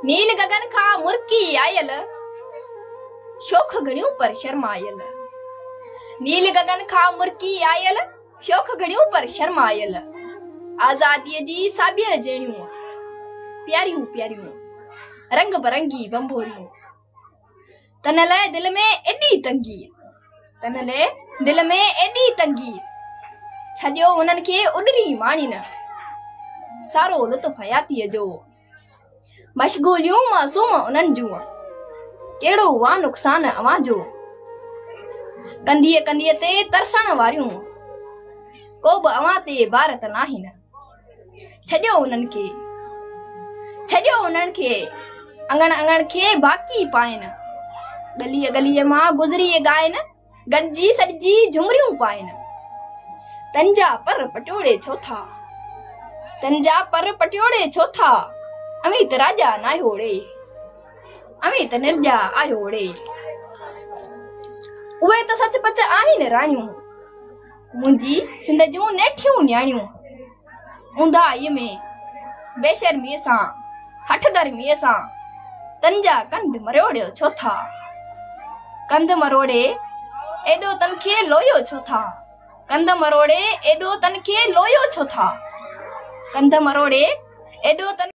نيل گگن کان مرڪي آيل، شوخ گهڙيون پر شرمايل. نيل گگن کان مرڪي آيل، شوخ گهڙيون پر شرمايل. آزاديء جي ساڀيان جهڙيون، پياريون پياريون، رنگ برنگي ڀنڀوريون. تن لئه دل ۾ ايڏي تنگي، تن لئه دل ۾ ايڏي تنگي، ڇڏيو انهن کي اڏري ماڻين، سارو لطف حياتيء جو. مشغوليون معصوم انهن جون، ڪهڙو آ نقصان اوهان جو. ڪنڌيء ڪنڌيء تي ترسڻ واريون، ڪو به اوهان تي بار ته ناهن. ڇڏيو انهن کي، ڇڏيو انهن کي، اڱڻ اڱڻ کي باقي پائن. ڳليء ڳليء مان گذري ڳائن، گڏجي سڏجي جهمريون پائن. تن جا پر پٽيوڙي ڇو ٿا، تن جا پر پٽيوڙي ڇو ٿا، اوهين ته راڄا ناهيو ڙي، اوهين ته نرڄا آهيو ڙي. اهي ته سچ پچ آهن راڻيون، منهنجي سنڌ جون نيٺيون نياڻيون. اونداهيء ۾ بيشرميء سان، هٺ ڌرميء سان، تن جا ڪنڌ مروڙيو ڇو ٿا؟ ڪنڌ مروڙي ايڏو تن کي لوئيو ڇو ٿا؟ ڪنڌ مروڙي ايڏو تن کي لوئيو ڇو ٿا؟ ڪنڌ مروڙي ايڏو تن.